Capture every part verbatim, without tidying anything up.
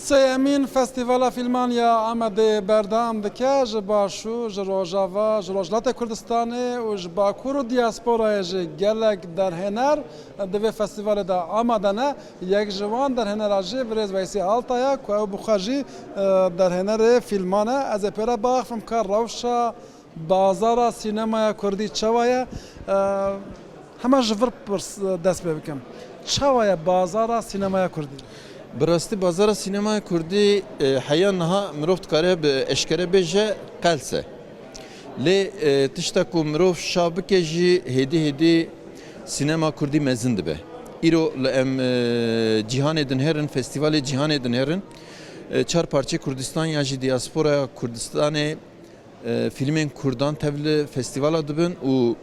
Sêyemîn Festîvala Fîlman ya Amedê berdewam dike. Ji Başûr, ji Rojava, ji Rojhilatê Kurdistanê û ji Bakur û diasporayê jî gelek derhêner di vê festîvalê de amade ne. Yek ji wan derhênera jî birêz Weysî Altay e ku ew bi xwe jî, e, derhênerê fîlman e. Ez ê pê re biaxivim ka rewşa bazara sînemaya kurdî çawa ye? E, hema ji vir pirs, dest pê bikim. Çawa ye bazara sînemaya kurdî? Bi rastî bazara sînemaya kurdî, e, heya niha mirov dikare bi eşkere bêje qels e. Lê, e, tişta ku mirov şa bike jî hêdî hêdî sînema kurdî mezin dibe. Îro li em, e, cîhanê dinherin, festîvalê cîhanê dinherin. E, çar parçeyê Kurdistan ya jî diasporaya Kurdistanê, e, fîlmên kurdan tevli festîvala dibin û,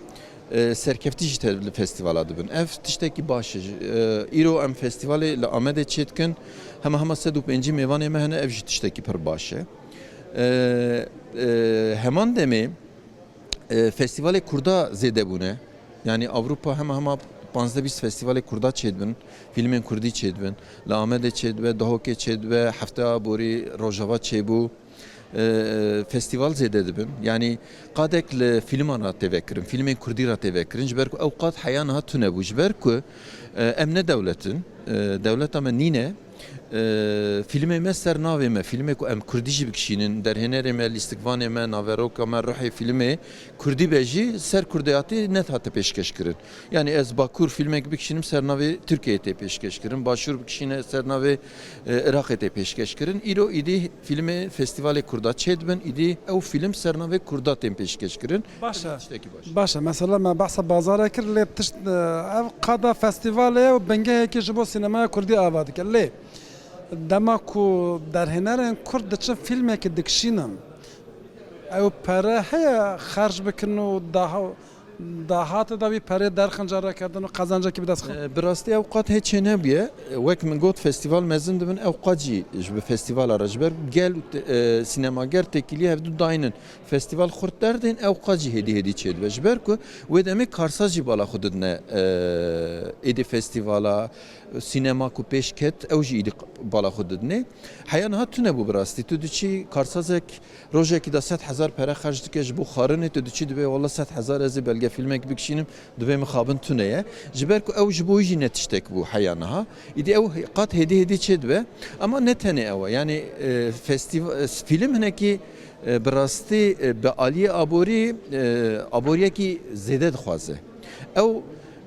e, serkeftî jî tevli festîvala dibin. Ev tiştekî baş e. E, îro em festîvalê li Amedê çêdikin. Hema hema sed û pêncî mêvanê me hene, ev jî tiştekî pir baş e. E, e, heman demê, e, festîvalê kurda zêde bûne. Yanî Ewropa hema hema panzdeh bîst festîvalê kurda çêdibin, fîlmên kurdî çêdibin. Li Amedê çêdibe, Dihokê çêdibe, Hefteya Aborî Rojava çêbû. E, festîval zêde dibin. Yanî qadek li fîlman re tê vekirin, fîlmên kurdî re tê vekirin. Ji ber ku ew qad heya niha tune bû. Ji ber ku, e, em ne dewlet in, e, dewleta me nîne. E, fîlmê me ser navê me, fîlmê ku em kurdî jî bikişînin, derhênerê me, lîstikvanê me, naveroka me, ruhê fîlmê kurdî be jî ser kurdiyatê nehate pêşkêşkirin. Yanî ez Bakur fîlmek bikişînim ser navê Tirkiyeyê tê pêşkêşkirin, Başûr bikişîne ser navê, e, Iraqê tê pêşkêşkirin. Îro îdî fîlmê festîvalê kurda çêdibin, îdî ew fîlm ser navê kurda tên pêşkêşkirin. Baş e. Ev tiştekî baş. Baş e. Mesela me behsa bazarê kir, lê tişt, e, ev qada festîvalê ye û bingehekî ji bo sînemaya kurdî ava dike. Lê dema ku derhênerên kurd diçin fîlmekî dikişînin, ew pere heye xerc bikin û daha, dahatê de wî perê derxin carekerdin û qezencekî bi dest xin? E, bi rastî ew qat hê çênebûye. Wek min got, festîval mezin dibin, ew qat jî ji bi festîvala re ji ber gel û te-, e, sînemager têkilî hevdu daynin. Festîval xurt derdên, ew qat jî hêdî hêdî çêdibe. Ji ber ku wê demê karsaz jî bala xwe didine, e, êdî festîvala, sînema ku pêş ket, ew jî îdî bala xwe didinê. Heya niha tune bû bi rastî. Tu diçî karsazek rojekî de sed hezar pere xerc dike ji bo xwarinê, tu diçî dibê wela sed hezar ez ê belgefîlmek bikişînim, dibê mixabin tune ye. Ji ber ku ew ji bo wî jî ne tiştek bû heya niha. Îdî ew qat hêdî hêdî çêdibe. Ama ne tenê ew e. Yanî, e, festîva-, e, fîlm hinekî, e, bi rastî, e, bi aliyê aborî, e, aboriyekî zêde dixwaze. Ew,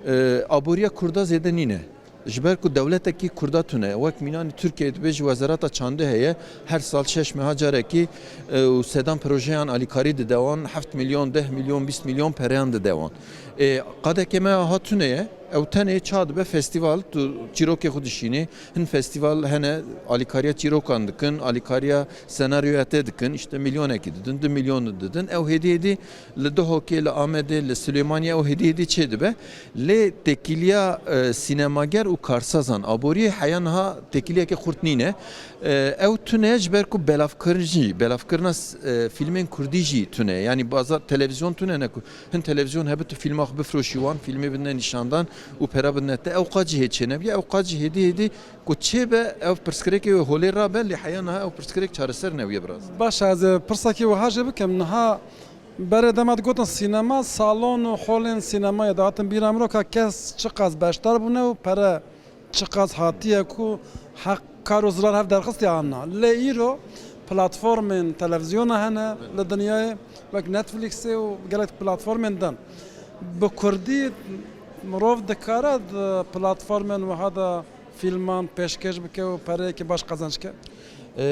e, aboriya kurda zêde nîne. Ji ber ku dewletekî kurda tune ye. Wek mînanî Tirkiyeyê dibêjî Wezareta Çandê heye, her sal şeş meha carekî, e, û sedan projeyan alîkarî dide wan, heft milyon, deh milyon, bîst milyon pereyan dide wan. Ê, qadekê me aha tune ye, ew tenê ça dibe festîval, tu çîrokê xwe dişînî, hin festîval hene alîkariya çîrokan dikin, alîkariya senaryoya te dikin, îşte milyonekî didin, du milyon didin, ew hêdî hêdî li Duhokê, li Amedê, li Silêmaniyê ew hêdî hêdî çêdibe. Lê têkiliya, e, sînemager û karsazan aboriyê heya niha têkiliyeke xurt nîne. E, ew tune ji ber ku belavkirin jî, belavkirina s-, e, fîlmên kurdî jî tune. Yanî bazar televîzyon tune ne ku hin televîzyon hebe tu fîlma xwe bifroşî wan, fîlmê bidine nîşandan û pera bidine te. Ew qat jî hê çênebûye, ew qat jî hêdî hêdî ku çêbe ev pirsgirêkê wê holê rabe, lê heya niha ew pirsgirêk çareser nebûye biraz. Baş e, ez ê pirsekê wiha jê bikim. Niha berê dema digotin sînema, salon û holên sînemayê dihatin bîra min re ka kes çiqas beşdar bûne û pere çiqas hatiye ku heq kar û zirar hev derxistiye anna. Lê îro platformên televîzyona hene li dinyayê, wek Netflixê û gelek platformên din. Bi kurdî mirov dikare di platformên wiha de fîlman pêşkêş bike û pereyekî baş qezenc ke? Ee,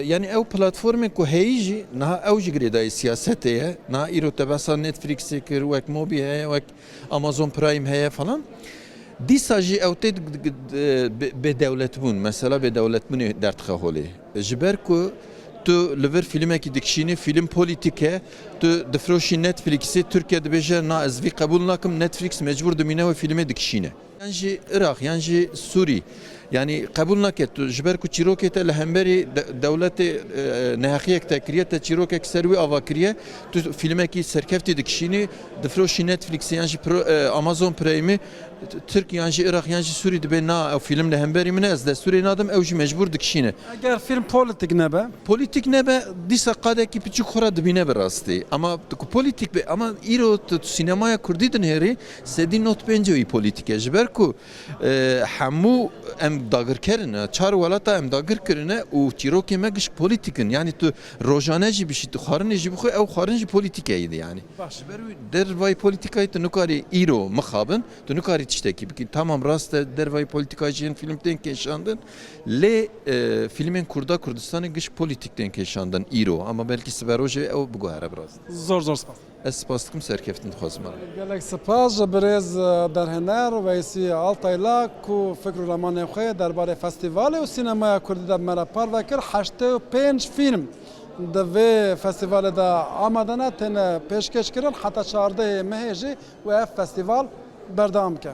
yanî ew platformên ku heyî jî niha ew jî girêdayî siyasetê ye. Niha îro te behsa Netflixê kir, wek Mubi heye, wek Amazon Prime heye falan. Dîsa jî ew tê d-, d-, d-, bê-, bêdewletbûn, mesela bêdewletbûnê derdixe holê. Ji ber ku tu li vir fîlmekî dikişînî, fîlm polîtîk e, tu difroşî Netflixê, Tirkiye dibêje, na, ez vî qebûl nakim, Netflix mecbûr dimîne wê fîlmê dikişîne. Yan jî Iraq, yan jî Sûrî, Yanî qebûl nake tu, ji ber ku çîrokê te li hemberî de-, dewletê, e, neheqiyek te kiriye, te çîrokek ser wî ava kiriye, tu fîlmekî serkeftî dikişînî, difroşî Netflixê yan jî pro-, e, Amazon Prime'î, t-, Tirk yan jî Iraq yan jî Sûrî dibê, na, ew fîlm li hemberî min e, ez destûrê nadim, ew jî mecbûr dikişîne. Eger fîlm polîtîk nebe? Polîtîk nebe, dîsa qadekî piçûk xwe re dibîne bi rastî. Ama tu ku polîtîk be, ama îro tu, tu sînemaya kurdî dinihêrî, sedî nod pêncî wî polîtîk e. Ji ber ku, e, hemû em dagirker in, çar welata em dagir kirine û çîrokê me gişk polîtîk in. Yanî tu rojane jî bişî, tu xwarinê jî bixwe, ew xwarin jî polîtîkeyî de yanî. Baş. Ji ber wî dervayî polîtîkayê tu nikarî îro mixabin, tu nikarî tiştekî bikî. Tamam, rast e, dervayî polîtîkayê jî hin fîlm tên kêşandin. Lê, e, fîlmên Kurda Kurdistanê gişk polîtîk tên kêşandin îro. Ama belkî siberojê ew biguhere bi rastî. Zor zor spas. Ez spas dikim, serkeftin dixwazim. Gelek spas ji birêz, e, derhêner Weysî Altayla ku fikr û ramanê xwe yê derbarê festîvalê û sînemaya kurdî de bi me re parve kir. Heştê û pênc fîlm di vê festîvalê de amade ne, têne pêşkêş kirin, heta çardehê mehê jî wê ev festîval berdewam bike.